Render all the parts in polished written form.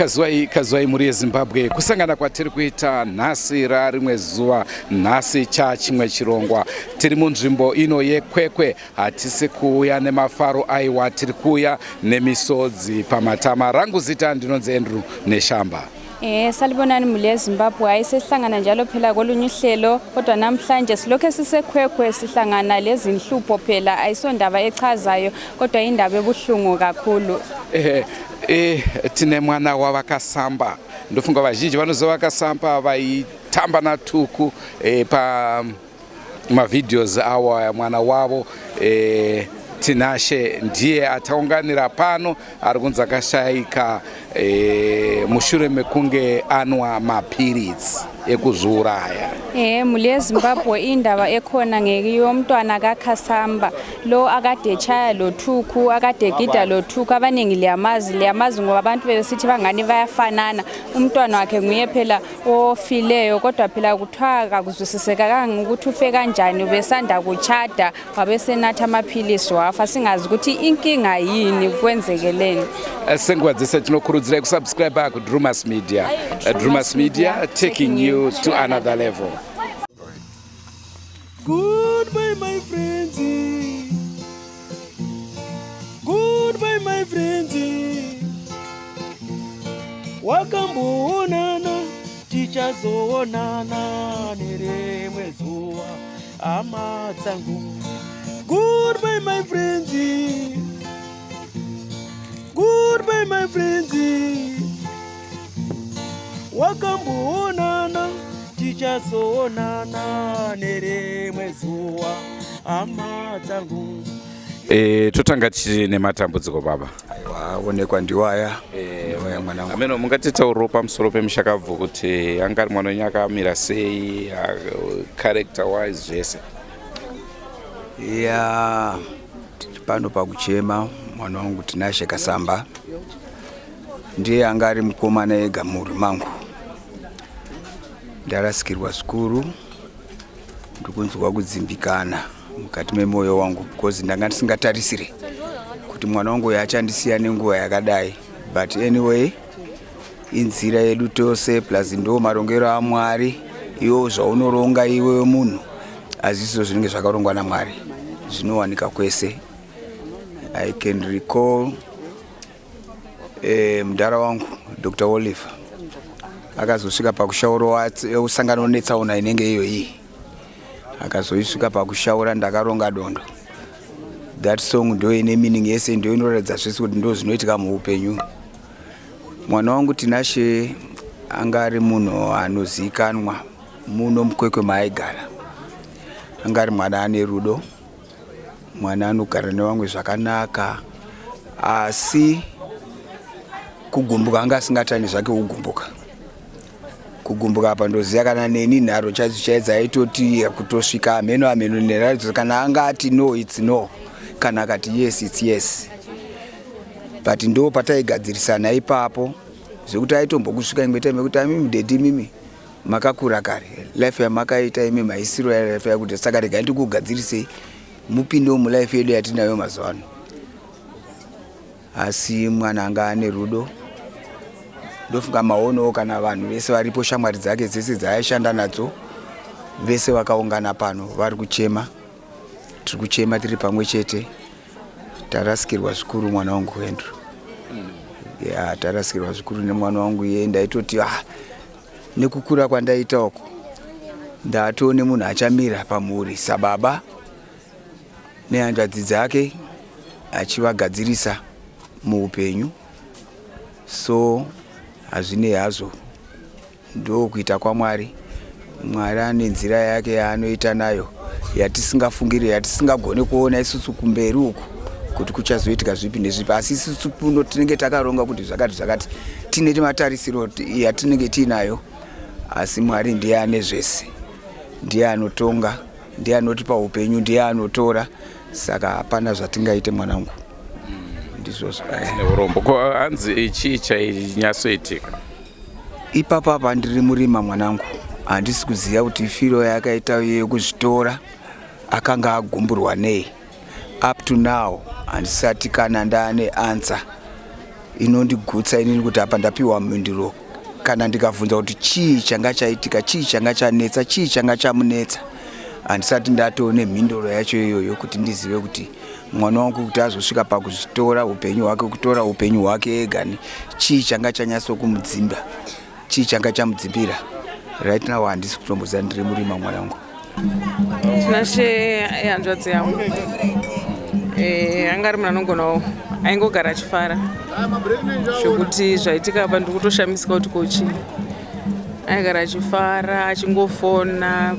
Kwaziwai, kwaziwai mhuri yeZimbabwe. Kusangana kwatiri kuita nhasi rarimwe zuva, nhasi chachimwe chirongwa. Tiri munzvimbo ino yeKwekwe. Hatisi kuuya nemafaro, aiwa, tiri kuuya nemisodzi pamatama. Rangu zita ndinonzi Andrew Neshamba. Salibonani mhuri yeZimbabwe. Hayi, sesihlangana njalo phela kolunye uhlelo, kodwa namhlanje silokhu siseKwekwe, sihlangana lezinhlupho phela. Ayisondaba echazayo, kodwa indaba ebuhlungu kakhulu. Tine mwana wavaKasamba. Ndofunga vazhinji vanoziva VaKasamba, vaitamba naTuku pa mavideos awo. Mwana wavo Tinashe ndiye ataunganira pano, ari kunzi akashayika mushure mekunge anwa mapiritsi ekuzviuraya. Mhuri yeZimbabwe, indaba ekhona ngeyomntwana kaKhasamba lo akade echaya lo Thuku, akade egida lo Thuku. Abaningi liyamazi, liyamazi ngoba abantu bebesithi bangani bayafanana. Umntwana wakhe nguye phela ofileyo, kodwa phela kuthiwa kakuzwisisekakanga ukuthi ufe kanjani. Ubesanda kutshada, wabesenatha amaphilisi wafa. Singazi ukuthi inkinga yini, kwenzekeleni. Senguva dzese tinokurudzirai kusubscribe kuDrumas Media. Drumas Media, taking you to another level. Goodbye, my friends. Goodbye, my friends. Wakamboonana, tichazoonana nerimwe zuva, hama dzangu. Goodbye, my friends. Goodbye, my friends. Wakamboonana, tichazoonana nerimwe zuva, hama dzangu. Totanga tichiri nematambudziko, baba. Waonekwa ndiwaya, ndiwaya mwanangu. Ameno mungatitauriro pamusoro pemushakabvu, kuti anga ari mwana wenyu akamira sei, character wise, zvese? Ya, tiri pano pakuchema mwana wangu Tinashe Kasamba. Ndiye anga ari mukomana ega mumhuri mangu. Ndarasikirwa zvikuru, ndikunzwa kudzimbikana mukati memwoyo wangu because ndanga ndisingatarisire kuti mwana wangu uyu achandisiya nenguva yakadai. But anyway, inzira yedu tose, plus ndo marongero aMwari. Iwo zvaunoronga iwewe munhu hazisizo zvinenge zvakarongwa naMwari. Zvinowanika kwese. I can recall mudhara wangu Dr Oliver akazosvika pakushaura, usangano netsaona inenge iyo iyi, akazoisvika pakushaura "Ndakaronga dondo". That song ndo ine meaning yese, ndo inoratidza zvese kuti ndo zvinoitika muupenyu. Mwana wangu Tinashe anga ari munhu anozivikanwa muno muKwekwe maaigara. Anga ari mwana ane rudo, mwana anogara nevamwe zvakanaka, asi kugumbuka anga asingatani zvake kugumbuka. Kugumbuka apa ndoziva kana neni nharo chaidzo chaidzo aitoti kutosvika ameno ameno nenharo. Kana anga ati no, it's no. Kana akati yes, it's yes. But ndo pataigadzirisana ipapo, zvekuti aitombokusvika imwe time yekuti, "Amimi daddy, mimi makakura kare, life yamakaita imi maisiro yalife yakuti, saka regai ndikugadzirisei mupindewo mulife yedu yatinayo mazuva ano." Asi mwana anga ane rudo. Ndofunga maonowo kana vanhu vese varipo, shamwari dzake dzese dzaaishanda nadzo, vese vakaungana pano vari kuchema. Tiri kuchema tiri pamwe chete. Tarasikirwa zvikuru mwana wangu Andrew. Ya, tarasikirwa zvikuru nemwana wangu iye. Ndaitoti, ah, nekukura kwandaita uko, ndatoone munhu achamira pamhuri sababa nehanzvadzi dzake, achivagadzirisa muupenyu. So hazvinei hazvo, ndokuita kwaMwari. Mwari ane nzira yake yaanoita nayo yatisingafungiri, yatisingagoni kuona isusu kumberi uku kuti kuchazoitika zvipi nezvipi. Asi isusu kuno tinenge takaronga kuti zvakati zvakati, tine matarisiro yatinenge tiinayo, asi Mwari ndiye ane zvese, ndiye anotonga, ndiye anotipa upenyu, ndiye anotora. Saka hapana zvatingaite, mwanangu, ndizvozvo. Neurombo. Ko hanzi chii chainyatsoitika? Ipapo apa ndiri murima, mwanangu. Handisi kuziva kuti firo yakaita yekuzvitora akanga agumburwa nei. Up to now handisati kana ndaane answer. Inondigutsa inini kuti apa ndapiwa mhinduro. Kana ndikabvunza kuti chii changa chaitika, chii changa chanetsa, chii changa chamunetsa, handisati ndatoone mhinduro yacho iyoyo kuti ndizive kuti mwana wangu kuti azosvika pakuzvitora upenyu hwake, kutora upenyu hwake ega, chii changa chanyatsokumudzimba, chii changa chamudzimbira. Right now handisi kutomboziva, ndiri murima, mwana wangu. Tinashe hanzvadzi yangu. Anga ari munhu anogonawo, aingogara achifara, zvokuti zvaitika apa ndiri kutoshamisika kuti kochii. Aigara achifara, achingofona.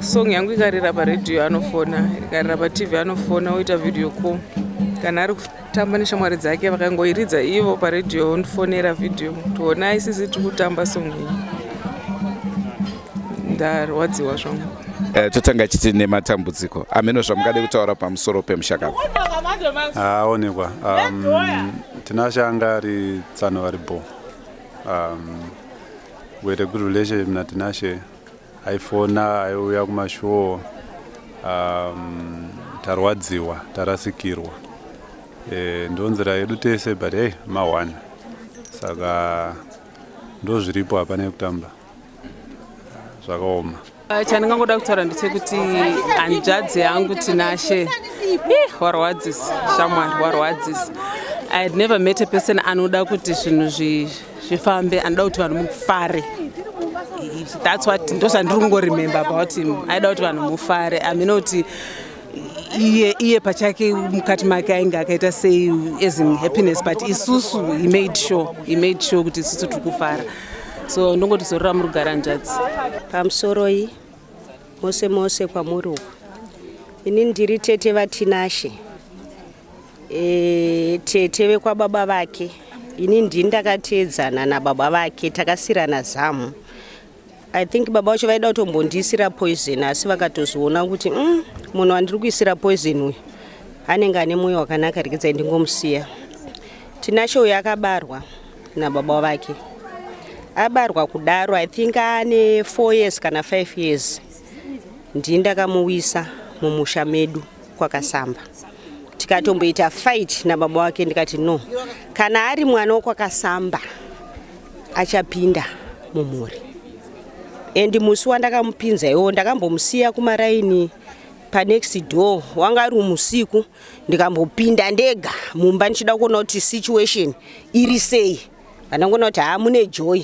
Song yangu ikarira paredhiyo anofona, ikarira paTV anofona, oita video call. Kana ari kutamba neshamwari dzake, vakangoiridza ivo paredhiyo, ondifonera video, toona isisi tiri kutamba song iyi. Ndarwadziwa zvangu. Totanga chiti nematambudziko ameno zvamungade kutaura pamusoro pemushakabvu. Aonekwa Tinashe anga ari tsano vari bo. We had a good relationship naTinashe. Aifona, aiuya kumashow. Tarwadziwa, tarasikirwa. Ndo nzira yedu tese, but hey, ma1 saka ndo zviripo, hapana yekutamba, zvakaoma. Chandingangoda kutaura ndechekuti hanzvadzi yangu Tinashe, warwadzisa shamwari, warwadzisa. I had never met a person anoda kuti zvinhu zvifambe, anoda kuti vanhu mufare. That's what, ndo zvandiri kungoremember about him. Aida kuti vanhu mufare. Amene kuti iye pachake mukati make ainge akaita sei as in happiness, but isusu he made sure kuti isusu tiri kufara. So ndongoti zorora murugare, hanzvadzi. Pamusoroi mose mose kwamuri uku. Ini ndiri tete vaTinashe, tete vekwababa vake. Ini ndini ndakateedzana nababa vake, takasirana zamu. I think baba vacho vaida kutombondiisira poison, asi vakatozoona kuti munhu wandiri kuisira poison uyu anenge ane mwoyo wakanaka, rekedzai ndingomusiya. Tinashe uyu akabarwa nababa vake. Abarwa kudaro, I think ane 4 years kana 5 years, ndini ndakamuwisa mumusha medu kwakasamba. Tikatomboita fight nababa wake, ndikati no, kana ari mwana wekwakasamba achapinda mumhuri. And musi wandakamupinza iwo, ndakambomusiya kumaraini panext door, wanga ari musiku. Ndikambopinda ndega mumba ndichida kuona kuti situation iri sei. Vandangoona kuti haa, mune joy.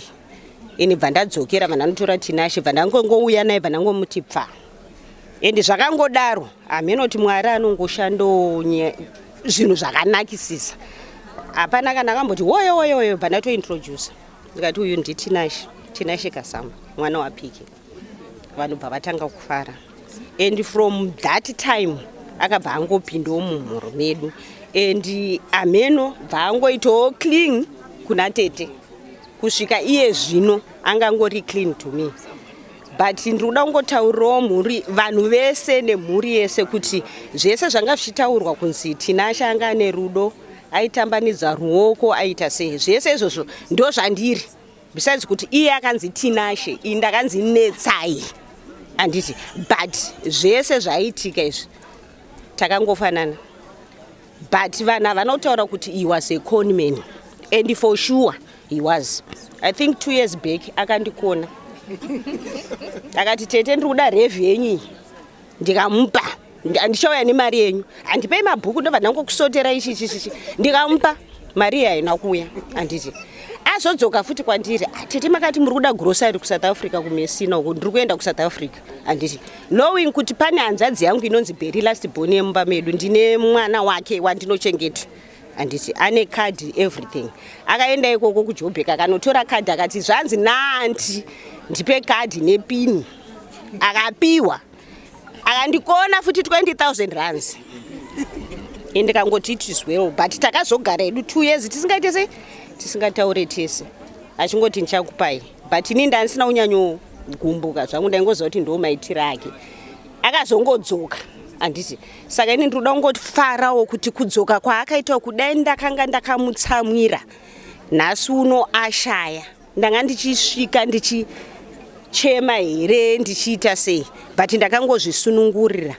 Ini bva ndadzokera, bva ndanotora Tinashe, bva ndangongouya naye, bva ndangomuti pfa. And zvakangodaro, hameno kuti Mwari anongoshando zvinhu zvakanakisisa. Hapana kana akamboti woyo woyo woyo. Bva ndatointroduca, ndikati uyu ndiTinashe, Tinashe Kasamba, mwana wapike. Vanhu bva vatanga kufara, and from that time akabva angopindawo mumhuri medu. And ameno bva angoitawo cling kuna tete kusvika iye zvino, angangori cling to me. But ndiri kuda kungotaurirawo mhuri, vanhu vese nemhuri yese, kuti zvese zvanga zvichitaurwa kunzi Tinashe anga ane rudo, aitambanidza ruoko, aita sei, zvese izvozvo ndo zvandiri. Besides kuti iye akanzi Tinashe, ini ndakanzi Netsai, handiti? But zvese zvaitika izvi takangofanana. But vanhu havana kutaura kuti he was a conman, and for sure he was. I think 2 years back akandikona, akati, "Tete, ndiri kuda revhi yenyu iyi." Ndikamupa. "Handichauya nemari yenyu, handipei mabhuku, ndobva ndangokusotera ichi ichi ichi." Ndikamupa mari iyi, haina kuuya, handiti? Azodzoka futi kwandiri, "Ah, tete, makati muri kuda grocery kuSouth Africa, kuMessina uko, ndiri kuenda kuSouth Africa," handiti? Knowing kuti pane hanzvadzi yangu inonzi Berry, last born yemumba medu, ndine mwana wake wandinochengeta, handiti? Ane kadhi, everything. Akaenda ikoko kuJobek, akanotora kadhi, akati zvanzi naaunty ndipe kadhi nepini. Akapiwa, akandikona futi 20 000 rands. Ndikangoti it is well. But takazogara hedu 2 years tisingaite sei, tisingataure tese, achingoti ndichakupai. But ini ndandisina kunyanyogumbuka zvangu, ndaingoziva kuti ndo maitiro ake. Akazongodzoka, handiti? Saka ini ndinoda kungofarawo kuti kudzoka kwaakaita, kudai ndakanga ndakamutsamwira, nhasi uno ashaya, ndanga ndichisvika ndichichema here, ndichiita sei? But ndakangozvisunungurira.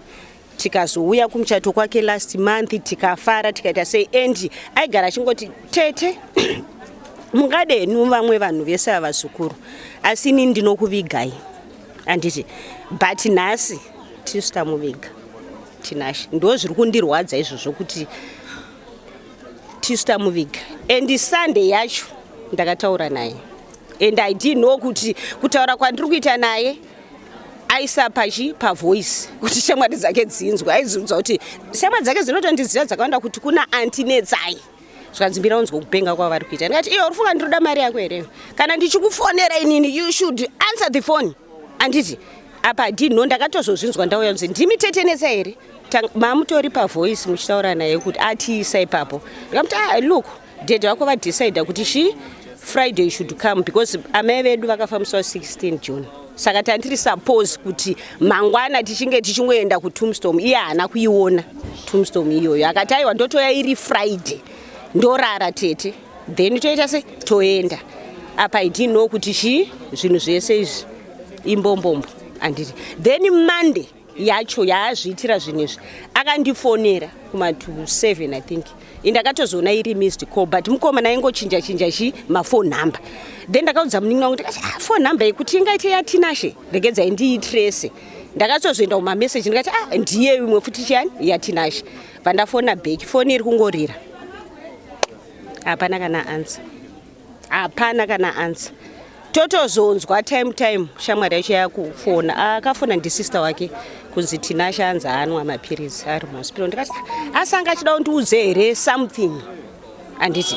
Tikazouya kumuchato kwake last month, tikafara, tikaita sei, and aigara achingoti, "Tete, mungadenu vamwe vanhu vese ava vazukuru, asi inini ndinokuvigai," anditi? But nhasi tisu tamuviga Tinashe. Ndo zviri kundirwadza izvozvo, kuti tisu tamuviga. And Sunday yacho ndakataura naye, and I didn't know kuti kutaura kwandiri kuita naye aisa pachi pavoice kuti shamwari dzake dzinzwe. Aiziudza kuti shamwari dzake dzinotondiziva dzakawanda, kuti kuna Aunty Netsai. Zvikanzi, "Mbira unzwa kupenga kwavari kuita." Ndikati, "Iye, uri funga ndinoda mari yako here? Kana ndichikufonera inini, you should answer the phone," anditi? Apa dino ndakatozozvinzwa ndauya kunzi, "Ndimi Tete Netsai here? Mamutori pavoice muchitaura naye kuti atiisa ipapo." Ndikamuti, "Ah, look, daddy vako vadecida kuti chi Friday should come, because amai vedu vakafa musi wa16 June, saka tandiri suppose kuti mangwana tichinge tichingoenda kutombstone." Iye haana kuiona tombstone iyoyo. Akati, "Aiwa, ndotoya iri Friday, ndorara tete, then toita se toenda." Apa I didn't know kuti chii, zvinhu zvese izvi imbombombo, anditi? Then Monday yacho yaazviitira zvinhu izvi, akandifonera kuma to 7, I think. Indakatozoona iri missed call, but mukomana aingochinja chinja chi maphone number. Then ndakaudza munin'ina wangu, ndikati, "Ah, phone number yekuti ingaite yaTinashe, regedzai ndiitrace." Ndakatozoenda kumameseji, ndikati, "Ah, ndiye imwe futi chiyani yaTinashe." Vandafona back, foni iri kungorira, hapana kana answer, hapana kana answer. Totozonzwa time time shamwari yacho yakufona. Akafona ndisister wake, kunzi Tinashe anzi anwa mapirizi, ari muhospital. Ndikati, "Asi anga achida kundiudze here something?" Handiti?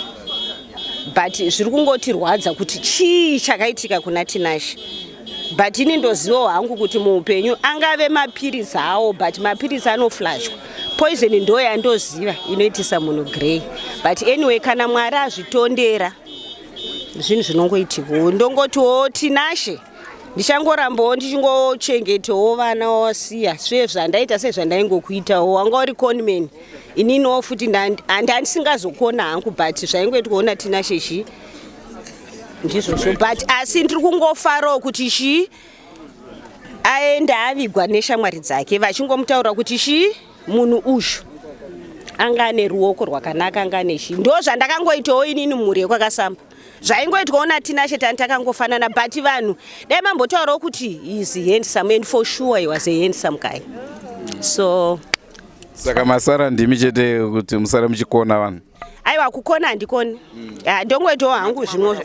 But zviri kungotirwadza kuti chii chakaitika kuna Tinashe. But ini ndozivawo hangu kuti muupenyu angave mapirizi awo, but mapirizi anoflashwa. Poison ndo yandoziva inoitisa munhu grey. But anyway, kana Mwari azvitondera, zvinhu zvinongoitikawo. Ndongotiwo Tinashe, ndichangorambawo ndichingochengetawo vana wasiya, sezvandaita, sezvandaingokuitawo. Wanga uri conman, ininiwo futi handisingazokona hangu, but zvaingoitwawo naTinashe chi ndizvozvo. But asi ndiri kungofarawo kuti chii, aenda avigwa neshamwari dzake, vachingomutaura kuti chii, munhu uyu anga ane ruoko rwakanaka, anga ane chii. Ndo zvandakangoitawo inini mhuri yekwakasamba, zvaingoitwawo naTinashe, tani takangofanana. But vanhu dai mambotaurawo kuti is handsome, and for sure he was a handsome guy, so. Saka masara ndimi chete kuti musare muchikona vanhu? Aiwa, kukona handikoni. Ah, ndongoitawo hangu zvimwe,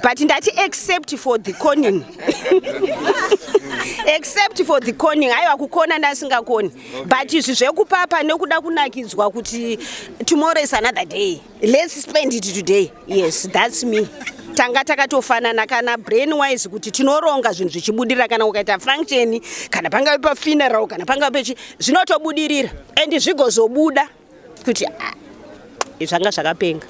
but ndati except for the conning, except for the conning. Aiwa, kukona ndasingakoni, but izvi zvekupapa nekuda kunakidzwa kuti tomorrow is another day, let's spend it today, yes, that's me. Tanga takatofanana kana brain wise, kuti tinoronga zvinhu zvichibudirira. Kana ukaita function, kana pangave pafuneral, kana pangave pechi, zvinotobudirira and zvigozobuda kuti, ah, zvanga zvakapenga.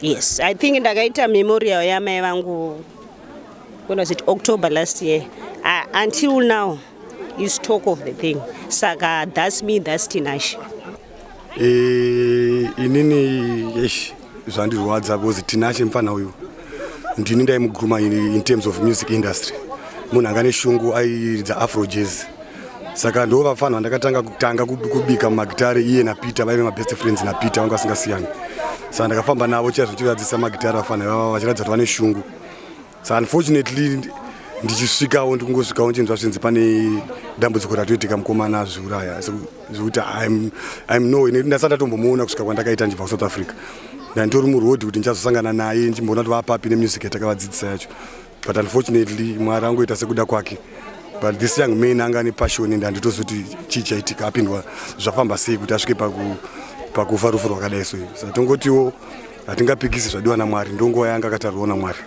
Yes, I think ndakaita memorial yamai vangu, when was it, October last year. Until now is talk of the thing. Saka that's me, that's Tinashe. Inini eish, zvandirwadza because Tinashe mufana uyu ndini ndaimuguma in terms of music industry. Munhu anga neshungu, airidza afro jazz, saka ndo vafana vandakatanga kutanga kubika mumagitare. Iye naPeter vaive mabest friends, naPeter vanga vasingasiyani, saka ndakafamba navo chaizvo tichivadzisa magitare. Vafana ivava vachiratidza kuti vane shungu. Saka unfortunately ndichisvikawo, ndikungosvikawo ndichinzwa zvinzi pane dambudziko ratoitika, mukomana azviuraya, zvekuti I'm no, ndasati ndatombomuona kusvika kwandakaita ndichibva kuSouth Africa. Ndanditori muroad kuti ndichazosangana naye, ndichimboona kuti vapapi nemusic yatakavadzidzisa yacho. But unfortunately Mwari angoita sekuda kwake. But this young man anga ane passion, and handitozoti chii chaitika, apindwa zvafamba sei kuti asvike pakufa rufu rwakadai. So saka tongotiwo hatingapikisi zvadiwa naMwari, ndonguva yanga akatarwawo naMwari.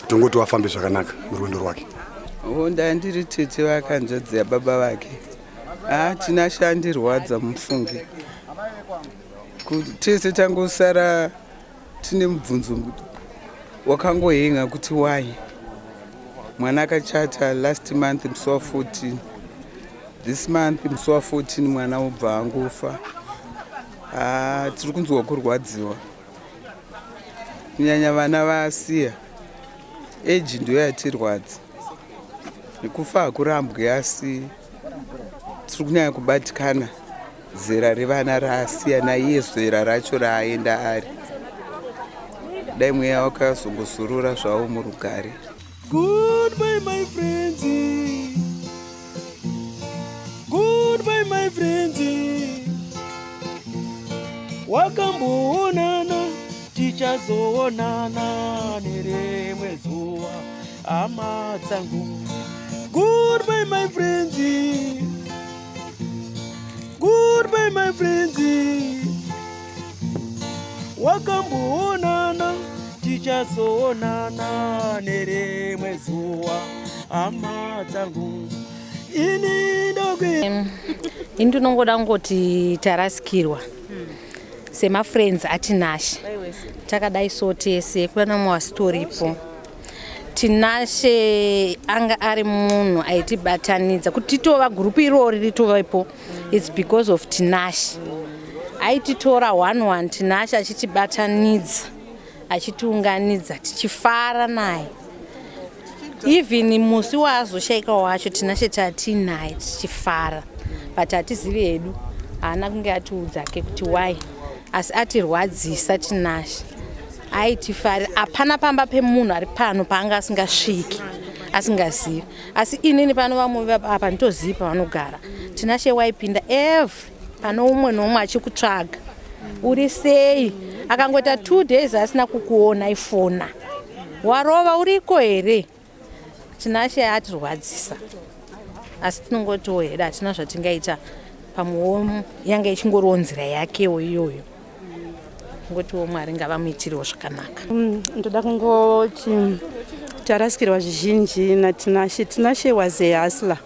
Tongoti wafambe zvakanaka murwendo rwake. Honda, ndiri tete vakanzvadzi yababa vake. Ha, Tinashe andirwadza mufunge. Tese tangosara tine mubvunzo wakangohenga kuti why. Mwana akachata last month musi wa14, this month musi wa14 mwana wobva angofa. Ha, tiri kunzwa kurwadziwa, kunyanya vana vaasiya. Eji ndo yatirwadza. Nekufa hakurambwi, asi Tiri kunyanya kubatikana zera revana raasiyana iye zera racho raaenda ari. Dai mweya wakazongozorora zvawo murugare. Goodbye my friends. Goodbye my friends. Wakamboonana tichazoonana nerimwe zuva hama dzangu. Goodbye my friends. Goodbye my friends. Wakamboonana tichazoonana nerimwe zuva hama dzangu. Ini ndokuenda. Ini ndinongoda kungoti tarasikirwa semafriends aTinashe, takadai so tese kuna vamwe vasitoripo. Tinashe anga ari munhu aitibatanidza kuti titova gurupu irori ritovepo. It's because of Tinashe. Aititora one one Tinashe, achitibatanidza, achitiunganidza, tichifara naye. Even musi waazoshaika wacho, Tinashe tatinaye tichifara, but hatizivi hedu, haana kunge atiudzake kuti why, asi atirwadzisa. Tinashe aitifarira. Hapana pamba pemunhu ari pano paanga asingasviki asingazivi, asi inini pano vamwe apa nditozivi pavanogara. Tinashe waipinda every pano umwe noumwe achikutsvaga, uri sei? Akangoita 2 days asina kukuona, ifona, warova, uriko here? Tinashe atirwadzisa, asi tinongotiwo hedu hatina zvatingaita. Pamwewo yanga ichingoriwo nzira yakewo iyoyo. Ngotiwo Mwari ngavamuitirewo zvakanaka. Ndoda kungoti tarasikirwa zvizhinji naTinashe. Tinashe was a hustler.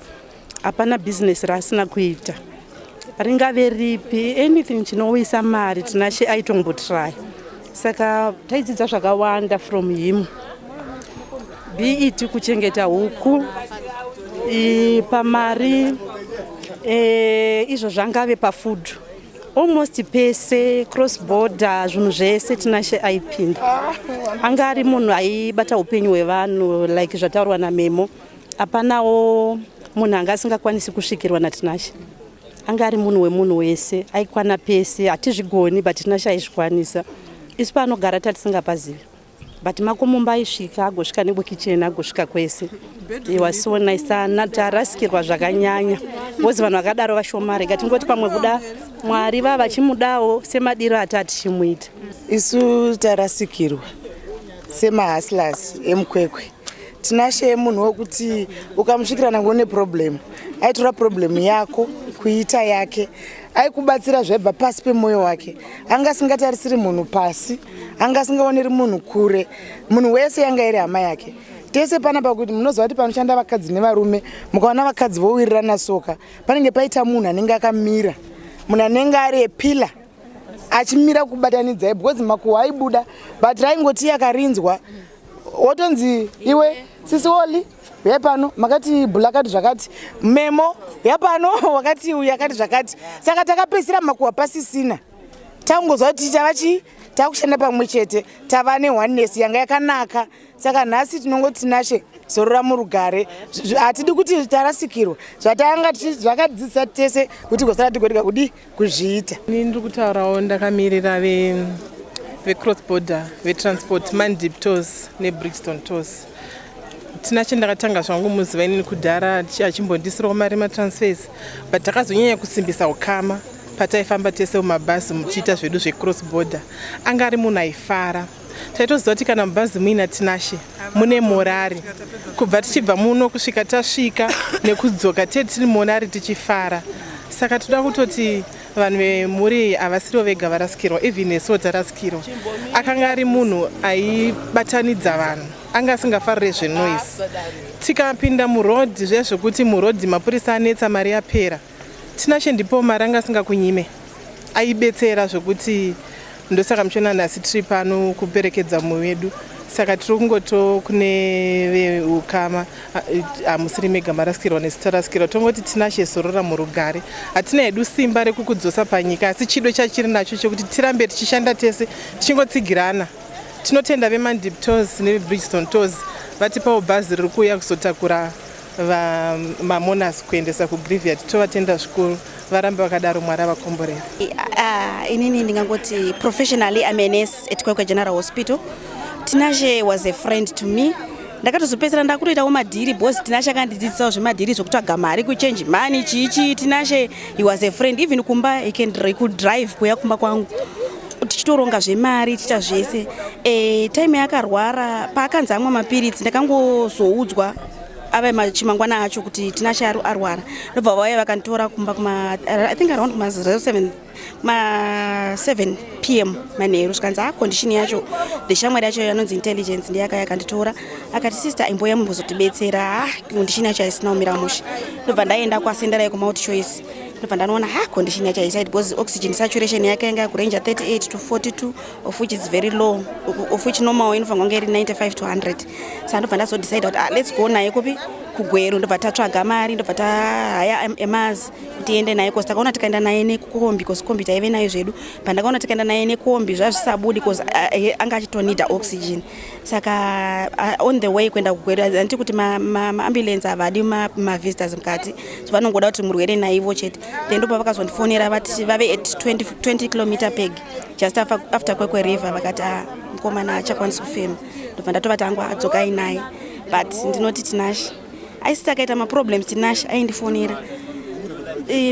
Hapana bhizinesi raasina kuita, ringave ripi, anything chinouyisa mari Tinashe aitombotry. Saka taidzidza zvakawanda from him, be it kuchengeta huku, pamari, izvo zvangave pafood, almost pese, cross border, zvinhu zvese Tinashe aipinda. Anga ari munhu aibata upenyu hwevanhu, like zvataurwa naMemo, hapanawo munhu anga asingakwanisi kusvikirwa naTinashe. Anga ari munhu wemunhu wese, aikwana pese. Hatizvigoni, but Tinashe aizvikwanisa. Isu paanogara tatisingapazivi, but makomomba aisvika, agosvika nekukicheni, agosvika kwese. He was so nice. Ana tarasikirwa zvakanyanya because vanhu vakadaro vashoma. Rega tingoti pamwe kuda Mwari vava vachimudawo semadiro ati atichimuita. Isu tarasikirwa semahustlers emuKwekwe. Tinashe munhu wekuti ukamusvikira nange une problem, aitora problem yako kuita yake, aikubatsira zvaibva pasi pemwoyo wake. Anga asingatarisiri munhu pasi, anga asingaoneri munhu kure, munhu wese yanga iri hama yake. Tese panapa kuti munoziva kuti panoshanda vakadzi nevarume, mukaona vakadzi vowirirana soka, panenge paita munhu anenge akamira, munhu anenge ari epillar achimira kubatanidzai, because makuhwa aibuda, but raingoti yakarinzwa wotonzi, "Iwe sisi Woli, uyai pano, makati bhulakati zvakati, Memo yapano wakati uyu yakati zvakati." Saka takapedzisira makuhwa pasisina, tangozwa kuti tava chii, takushanda pamwe chete, tava neoneness yanga yakanaka. Saka nhasi tinongoti Tinashe zorora murugare. Hatidi kuti tarasikirwa zvatanga zvakadzidzisa tese kuti gosara tigorega kudi kuzviita. Ini ndiri kutaurawo ndakamirira vecross border vetransport, Mandip Tours neBrixton Tours. Tinashe ndakatanga zvangu muziva inini kudhara, achimbondisirawo mari matransfers, but takazonyanya kusimbisa ukama pataifamba tese mumabhazi muchiita zvedu zvecross border. Anga ari munhu aifara. Taitoziva kuti kana mubhazi muina Tinashe mune morari, kubva tichibva muno kusvika tasvika nekudzoka tee tiri morari tichifara. Saka toda kutoti vanhu vemhuri havasirivo vega varasikirwa, even nesuwo tarasikirwa. Akanga ari munhu aibatanidza vanhu, anga asingafarire zvenoise. Tikapinda murodhi zviya zvekuti murodhi mapurisa anetsa, mari yapera, Tinashe ndipo mari anga asingakunyime, aibetsera zvokuti. Ndosaka muchiona nhasi tiri pano kuperekedza mumwe wedu. Saka tiri kungoto kune veukama, hamusiri mega marasikirwa nesu tarasikirwa. Tongoti Tinashe zorora murugare. Hatina hedu simba rekukudzosa panyika, asi chido chachiri nacho chekuti tirambe tichishanda tese tichingotsigirana. Tinotenda veMandip Tours neveBridgestone Tours vatipawo bhazi riri kuuya kuzotakura. Mamonas kuendesa kugraveyard. Tovatenda zvikuru, varambe vakadaro, Mwari avakomborera. Inini ndingangoti professionally I'm a nurse at Kwekwe General Hospital. Tinashe was a friend to me. Ndakatozopedzisira ndakutoitawo madhiri because Tinashe akandidzidzisawo zvemadhiri, zvokutsvaga mari, kuchange money, chichi. Tinashe, he was a friend. Even kumba he could drive kuya kumba kwangu, tichitoronga zvemari, tiita zvese. Time yakarwara, paakanzi amwa mapiritsi, ndakangozoudzwa ava chimangwana acho kuti Tinashe arwara. Ndobva vauya vakanditora kumba kuma, I think around kuma 07, ma 7 p.m. manheru. Zvikanzi a condition yacho, the shamwari yacho yanonzi Intelligence ndiye akauya akanditora, akati, "Sister, imboya mumbozotibetsera, ha condition yacho haisina kumira mushe." Ndobva ndaenda kwasenderai kuMulti Choice, ndobva ndanoona, ha condition yacho haisait, because oxygen saturation yake yanga yakurange 38 to 42, of which is very low, of which normal inofanira kunge iri 95 to 100. Saka ndobva ndazodecide kuti, ah, let's go naye kupi, kuGweru. Ndobva tatsvaga mari, ndobva tahaya emazi kuti tiende naye, cause takaona tikaenda naye nekombi, cause kombi taive nayo zvedu. Pandakaona tikaenda naye nekombi zvazvisabudi, cause anga achitonida oxygen. Saka on the way kuenda kuGweru, handiti kuti maambulance havadi mavisitors mukati, so vanongoda kuti murwere naivo chete. Then ndopa vakazondifonera vati vave at 20 kilometer peg, just after Kwekwe River, vakati, ah, mukomana achakwanisi kufema. Ndobva ndatovati hangu adzokai naye. But ndinoti Tinashe aisi takaita maproblems, Tinashe aindifonera,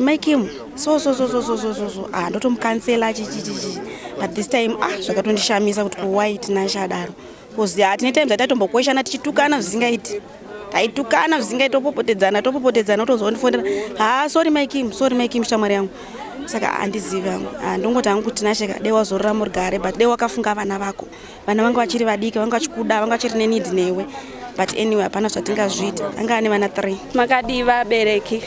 "Maikim, so so so so so so so so." Ah, ndotomukansela chichichichi. But this time, ah, zvakatondishamisa kuti kuwai Tinashe adaro, because hatine times ataitombokweshana, tichitukana zvisingaiti, taitukana zvisingaiti, topopotedzana, topopotedzana, otozondifonera, "Ha, sorry Maikim, sorry Maikim, shamwari yangu." Saka handizivi hangu. Ndongoti hangu Tinashe dei wazorora murugare, but dei wakafunga vana vako. Vana vanga vachiri vadiki, vanga vachikuda, vanga vachiri neneed newe. But anyway, hapana zvatingazviita, anga ane vana 3. Makadii vabereki?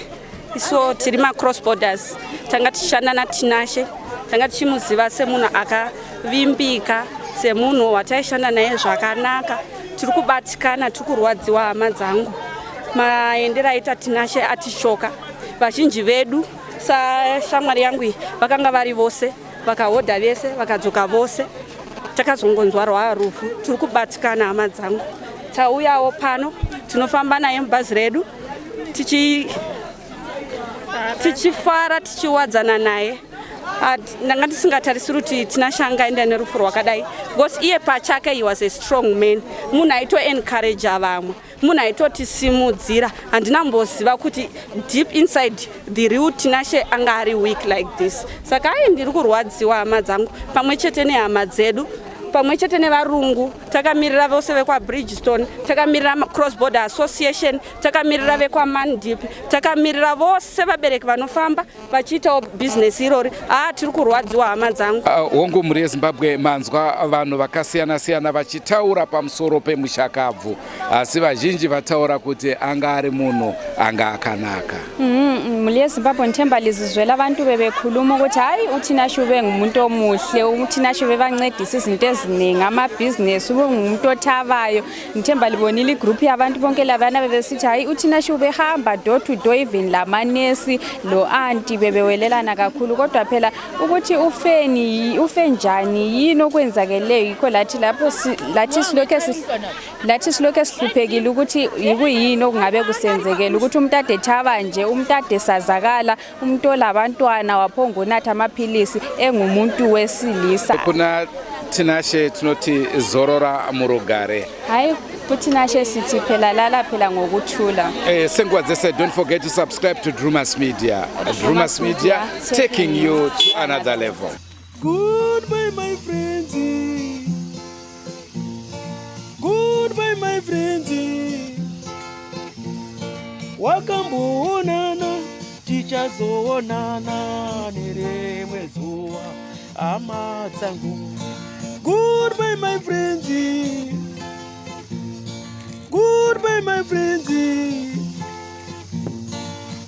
Iso tiri macross borders, tanga tichishanda naTinashe. Tanga tichimuziva semunhu akavimbika, semunhu wataishanda naye zvakanaka. Tiri kubatikana, tiri kurwadziwa, hama dzangu. Maendero aita Tinashe atishoka vazhinji vedu. Sashamwari yangu iyi, vakanga vari vose, vakahodha vese, vakadzoka vose. Takazongonzwa rwaa rufu. Tiri kubatikana, hama dzangu. Tauyawo pano, tinofamba naye mubhazi redu, tichifara, tichiwadzana naye. Ndanga ndisingatarisiri kuti Tinashe angaenda nerufu rwakadai, because iye pachake he was a strong man, munhu aitoencouragea vamwe, munhu aitotisimudzira. Handina mboziva kuti deep inside the real Tinashe anga ari weak like this. Saka ai, ndiri kurwadziwa, hama dzangu, pamwe chete nehama dzedu, pamwe chete nevarungu. Takamirira vose vekwaBridgestone, takamirira Cross Border Association, takamirira vekwaMandip, takamirira vose vabereki vanofamba vachiitawo bhizinesi irori. Haa, tiri kurwadziwa, hama dzangu. Hongu, mhuri yeZimbabwe, manzwa vanhu vakasiyana-siyana vachitaura pamusoro pemushakabvu, asi vazhinji vataura kuti anga ari munhu anga akanaka. Mhuri yeZimbabwe, ngithemba lizizwela abantu bebekhuluma ukuthi hayi, uTinashe ube ngumuntu omuhle, uTinashe bebancedisa izinto eziningi, amabhizinesi, ube ngumuntu othabayo. Ngithemba libonile igruphu yabantu bonke labana bebesithi hayi, uTinashe ubehamba door to door, even lamanesi lo anti bebewelelana kakhulu. Kodwa phela ukuthi ufeni, ufe njani, yini okwenzakeleyo, yikho lathi lapho lathi silokhe sihluphekile ukuthi yikuyini okungabe kusenzekela ukuthi umuntu ade ethaba nje, umuntu ade sazakala, umuntu olabantwana, waphongunatha amaphilisi engumuntu wesilisa. Kuna Tinashe tinoti zorora murugare. Hayi, kuTinashe sithi phela lala phela ngokuthula. Senguva dzese, don't forget to subscribe to Drumas Media. Drumas Media, taking you to another level. Goodbye, my friends. Goodbye, my friends. Wakamboonana, tichazoonana nerimwe zuva, hama dzangu. Goodbye, my friends. Goodbye, my friends.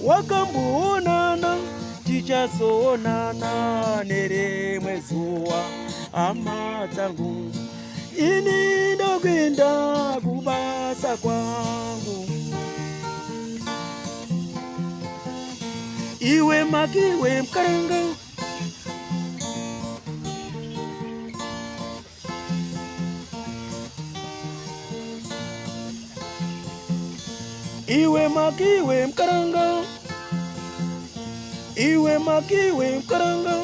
Wakamboonana, tichazoonana nerimwe zuva, hama dzangu. Ini ndokuenda kubasa kwangu. Iwe makiwe mukaranga. Iwe makiwe mukaranga. Iwe makiwe mukaranga.